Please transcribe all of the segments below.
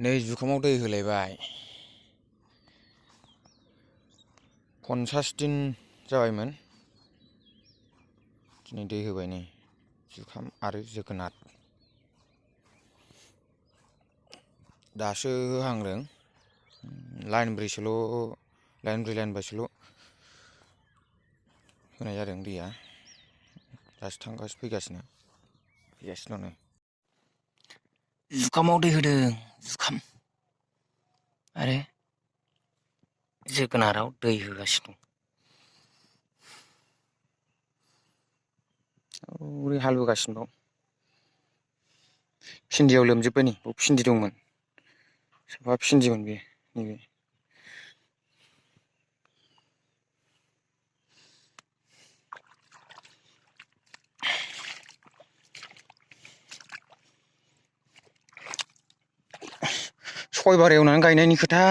नै जुखामाव दै होलायबाय 50 दिन जाबायमोन दिनै दै होबाय नै जुखाम आरो जोगोनार दासो होहांदों लाइन ब्रैसोल' होनाय जादों दैया दासो फैगासिनो नै जुखामाव दै होदों जुखाम आरो जोगोनाराव दै होगासिनो दं ओरै हालौगासिनो दं भिन्दियाव लोमजोब्बाय नै भिन्दि दंमोन साफा भिन्दिमोन बे नैबे सयबार एवनानै गायनायनि खोथा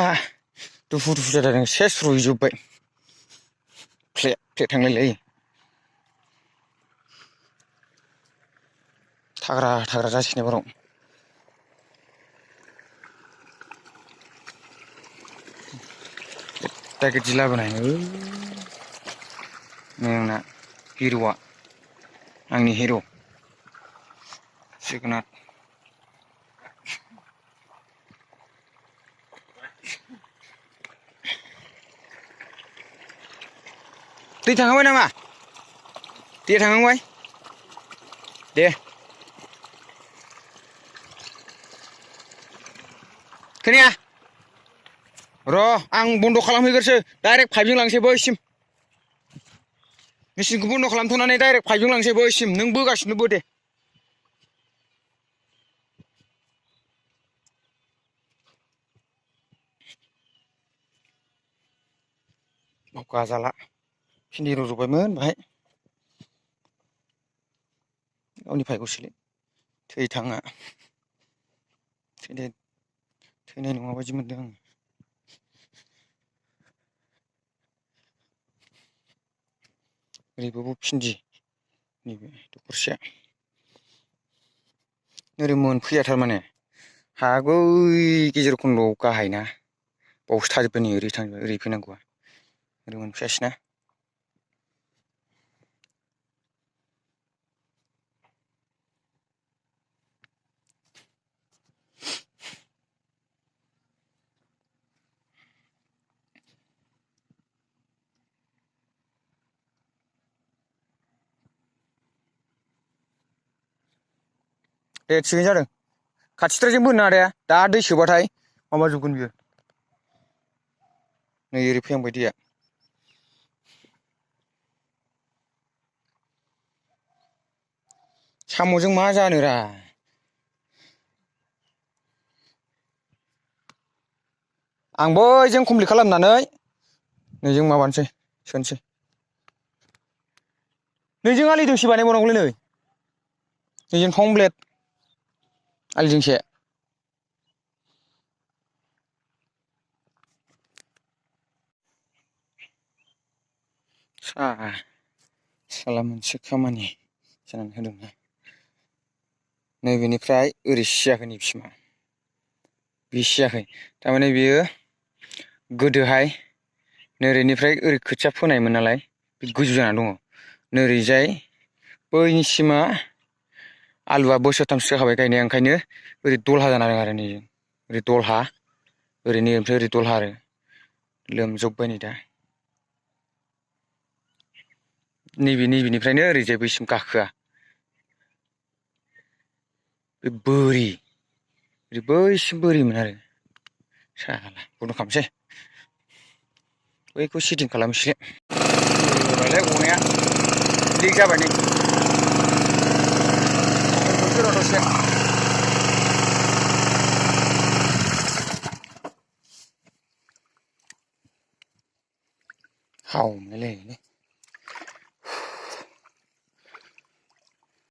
दुफु जादों सेस रुइजोब्बाय फ्ले थांलायलायो थाग्रा जासिगोन बाराव दा गिदि लाबोनाय आंना हिर'आ आंनि हिर' जोगोनार दै थांखांबाय नामा दैया थांखांबाय दे खोनाया र' आं बन्द' खालामहैग्रोसो डाइरेक्ट पाइपजों लांसै बैसिम मेचिनखौ बन्द' खालामथ'नानै डाइरेक्ट पाइपजों लांसै बैसिम नों बोगासिनो बो दे गाजाला भिन्दि रज'बायमोन बाहाय गावनि भाग्यसैलै थैथाङा थैनाय नङा बायदि मोनदों आं ओरैबाबो भिन्दि नैबे दखरसेया ओरै मोनफैया थारमाने हा बै गेजेर खन्द'आव गाहायना बावसो थाजोब्बाय नै ओरै थांजोब्बाय ओरै फैनांगौआ ओरै मोनफैयासैना दे थिगैनो जादों खाथिद्रायजों बोनो आदाया दा दै सोबाथाय माबाजोबगोन बियो नै ओरै फैहांबाय दैया साम'जों मा जानोरा आं बैजों कमप्लिट खालामनानै नैजों माबानोसै सोनोसै नैजों आलि दोंसे बानायबावनांगौलै नैजों कमप्लिट आलि दोंसे साला मोनसे खामानि जानानै होदोंना नैबेनिफ्राय ओरै सियाखै नै बिसिमा बे सियाखै थारमाने बियो गोदोहाय नोरैनिफ्राय ओरै खोथिया फोनायमोन नालाय बे गोजौ जाना दङ नोरैजाय बैनिसिमा आलुआ बोसोरथामसो जाखाबाय गायनाया ओंखायनो ओरै दलहा जाना दं आरो नैजों ओरै दलहा ओरैनि ओमफ्राय ओरै दलहा आरो लोमजोब्बाय नै दा नैबेनिफ्रायनो ओरैजाय बैसिम गाखोआ बे बोरि ओरै बैसिम बोरिमोन आरो साला बन्द' खालामसै बैखौ सेटिं खालामसै होबायलै गनाया लिक जाबाय नै दसे हावलायलायोलै